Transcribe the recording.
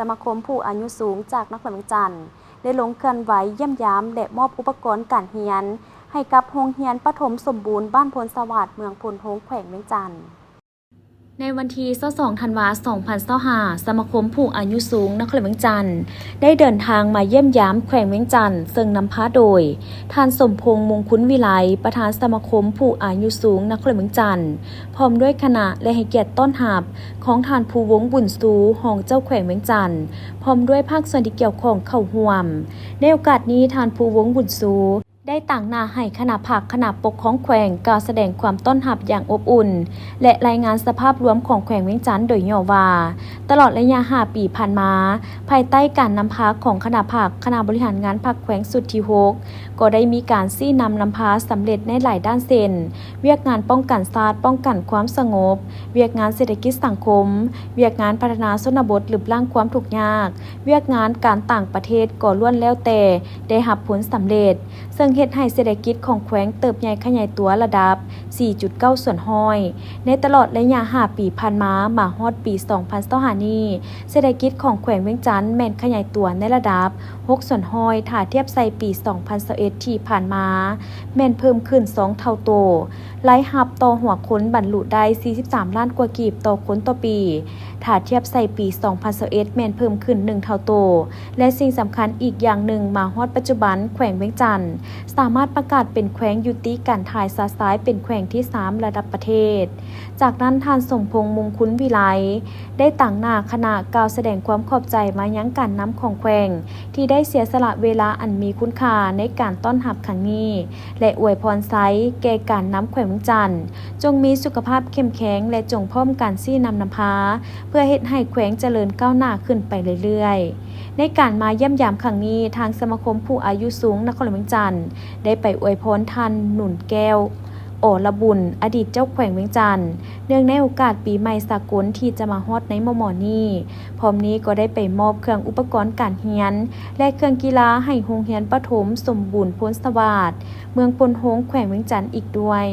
ສະມາຄົມຜູ້ອາຍຸສູງຈາກນະຄອນຫຼວງວຽງຈັນ ໄດ້ລົງເຄື່ອນໄຫວຢ້ຽມຢາມ ແລະ ມອບອຸປະກອນການຮຽນໃຫ້ກັບໂຮງຮຽນປະຖົມສົມບູນບ້ານໂພນສະຫວາດ ເມືອງໂພນໂຮງ ແຂວງວຽງຈັນ. ໃນວັນທີຊາວສອງ ທັນວາ ສອງພັນຊາວຫ້າ ສະມາຄົມຜູ້ອາຍຸສູງນະຄອນຫຼວງວຽງຈັນ ໄດ້ເດີນທາງມາຢ້ຽມຢາມແຂວງວຽງຈັນ ເຊິ່ງນຳພາໂດຍ ທ່ານ ສົມພົງ ມຸງຄຸນວິໄລ ປະທານສະມາຄົມຜູ້ອາຍຸສູງນະຄອນຫຼວງວຽງຈັນ ພ້ອມດ້ວຍຄະນະ ແລະ ໃຫ້ກຽດຕ້ອນຮັບຂອງທ່ານ ພູວົງ ບຸນຊູ ຮອງເຈົ້າແຂວງວຽງຈັນ ພ້ອມດ້ວຍພາກສ່ວນທີ່ກ່ຽວຂ້ອງເຂົ້າຮ່ວມ. ໃນໂອກາດນີ້ ທ່ານ ພູວົງ ບຸນຊູ ໄດ້ຕາງໜ້າໃຫ້ຄະນະພັກ, ຄະນະປົກຄອງແຂວງ ກ່າວສະແດງຄວາມຕ້ອນຮັບຢ່າງອົບອຸ່ນ ແລະ ລາຍງານສະພາບລວມຂອງແຂວງວຽງຈັນໂດຍຫຍໍ້ວ່າ, ຕະຫຼອດໄລຍະຫ້າປີຜ່ານມາ, ພາຍໃຕ້ການນຳພາຂອງຄະນະພັກ, ຄະນະບໍລິຫານງານພັກແຂວງຊຸດທີຫົກ ກໍໄດ້ມີການຊີ້ນຳນຳພາສຳເລັດໃນຫຼາຍດ້ານເຊັ່ນ ວຽກງານປ້ອງກັນຊາດ, ປ້ອງກັນຄວາມສະຫງົບ, ວຽກງານເສດຖະກິດສັງຄົມ, ວຽກງານພັດທະນາຊົນນະບົດ, ລຶບລ້າງຄວາມທຸກຍາກ, ວຽກງານການຕ່າງປະເທດກໍລ້ວນແລ້ວແຕ່ໄດ້ຮັບຜົນສຳເລັດ, ເຊິ່ງເຮັດໃຫ້ເສດຖະກິດຂອງແຂວງເຕີບໃຫຍ່ຂະຫຍາຍຕົວລະດັບສີ່ຈຸດເກົ້າສ່ວນຮ້ອຍ. ໃນຕະຫຼອດໄລຍະຫ້າປີຜ່ານມາ, ມາຮອດປີສອງພັນຊາວຫ້ານີ້, ເສດຖະກິດຂອງແຂວງວຽງຈັນແມ່ນຂະຫຍາຍຕົວໃນລະດັບຫົກສ່ວນຮ້ອຍ ຖ້າທຽບໃສ່ປີສອງພັນຊາວເອັດທີ່ຜ່ານມາ ແມ່ນເພີ່ມຂຶ້ນສອງເທົ່າໂຕ. ລາຍຮັບຕໍ່ຫົວຄົນບັນລຸໄດ້ສີ່ສິບສາມລ້ານກວ່າກີບຕໍ່ຄົນຕໍ່ປີ, ຖ້າທຽບໃສ່ປີສອງພັນຊາວເອັດແມ່ນເພີ່ມຂຶ້ນໜຶ່ງເທົ່າໂຕ ແລະ ສິ່ງສຳຄັນອີກຢ່າງໜຶ່ງ, ມາຮອດປັດຈຸບັນ ແຂວງວຽງຈັນສາມາດປະກາດເປັນແຂວງຍຸຕິການຂາຍຊາຊາຍເປັນແຂວງທີສາມລະດັບປະເທດ. ຈາກນັ້ນ ທ່ານ ສົມພົງ ມຸງຄຸນວິໄລ ໄດ້ຕາງໜ້າຄະນະກ່າວສະແດງຄວາມຂອບໃຈມາຍັງການນຳຂອງແຂວງ ທີ່ໄດ້ເສຍສະຫຼະເວລາອັນມີຄຸນຄ່າໃນການຕ້ອນຮັບຄັ້ງນີ້ ແລະ ອວຍພອນໄຊແກ່ການນຳແຂວງວຽງຈັນ ຈົ່ງມີສຸຂະພາບເຂັ້ມແຂງ ແລະ ຈົ່ງພ້ອມການຊີ້ນຳນຳພາ ເພື່ອເຮັດໃຫ້ແຂວງຈະເລີນກ້າວໜ້າຂຶ້ນໄປເລື້ອຍໆ. ໃນການມາຢ້ຽມຢາມຄັ້ງນີ້, ທາງສະມາຄົມຜູ້ອາຍຸສູງນະຄອນຫຼວງວຽງຈັນ ໄດ້ໄປອວຍພອນທ່ານ ໜູນແກ້ວ ອລະບຸນ ອະດີດເຈົ້າແຂວງວຽງຈັນ ເນື່ອງໃນໂອກາດປີໃໝ່ສາກົນທີ່ຈະມາຮອດໃນມໍ່ໆນີ້. ພ້ອມນີ້ກໍໄດ້ໄປມອບເຄື່ອງອຸປະກອນການຮຽນ ແລະ ເຄື່ອງກິລາໃຫ້ໂຮງຮຽນປະຖົມສົມບູນໂພນສະຫວາດ ເມືອງໂພນໂຮງ ແຂວງວຽງຈັນອີກດ້ວຍ.